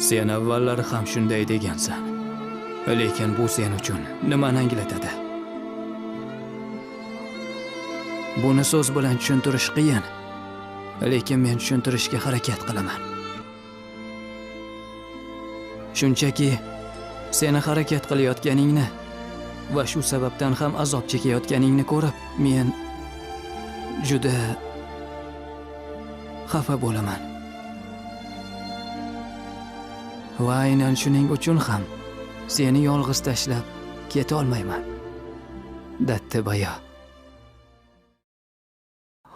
Sen avvallari ham shunday degansan. Lekin bu sen uchun nimani anglatadi? Buni so'z bilan tushuntirish qiyin. Lekin men tushuntirishga harakat qilaman. Shunchaki seni harakat qilayotganingni va shu sababdan ham azob chekayotganingni ko'rib, men juda xafa bo'laman. Va aynan shuning uchun ham seni yolg'iz tashlab keta olmayman. Dattibaya.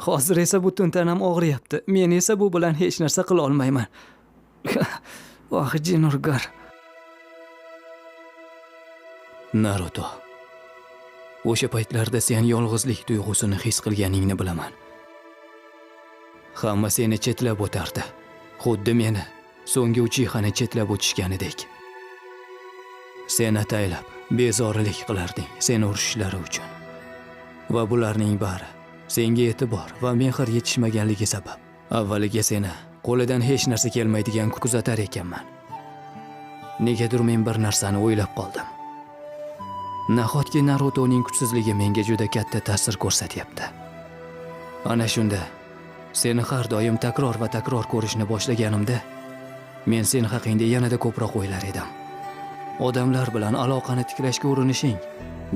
Hozir esa butun tanam og'riyapti. Men esa bu bilan hech narsa qila olmayman. Oh, jinurgar. Naruto. O'sha paytlarda sen yolg'izlik tuyg'usini his qilganingni bilaman. Hamma seni chetlab o'tardi. Xuddi meni so'nggi Uchihani chetlab o'tishganidek. Sen ataylab bezorilik qilarding seni urishishlari uchun. Va bularning bari senga e'tibor va mehr yetishmaganligi sabab. Avvaliga seni qo'lidan hech narsa kelmaydigan kuzatar ekanman. Negadir men bir narsani o'ylab qoldim. Nahotki Narutoning kuchsizligi menga juda katta ta'sir ko'rsatyapti. Ana shunda seni har doim takror va takror ko'rishni boshlaganimda, men sen haqingda yanada ko'proq o'ylar edim. Odamlar bilan aloqani tiklashga urinishing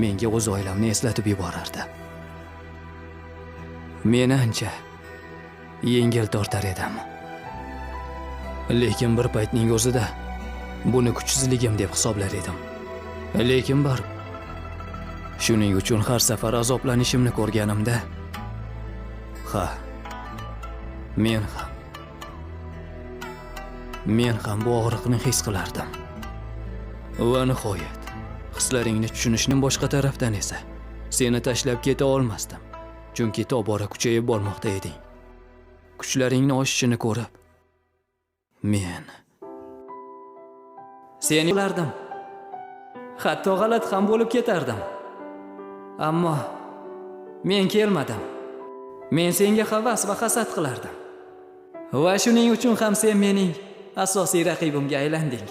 menga o'z oilamni eslatib yuborardi. Men ancha yengil tortar edim. Lekin bir paytning o'zida buni kuchsizligim deb hisoblar edim. Lekin baribir shuning uchun har safar azoblanishimni ko'rganimda, ha, men ham bu og'riqni his qilardim. Va nihoyat hislaringni tushunishning boshqa tarafdan esa seni tashlab keta olmasdim, chunki tobora kuchayib bormoqda eding. Kuchlaringni oshishini ko'rib, men seni ulardim. Hatto g'alati ham bo'lib ketardim. Ammo men kelmadim. Men senga havas va hasad qilardim. Va shuning uchun ham sen mening asosiy raqibimga aylanding.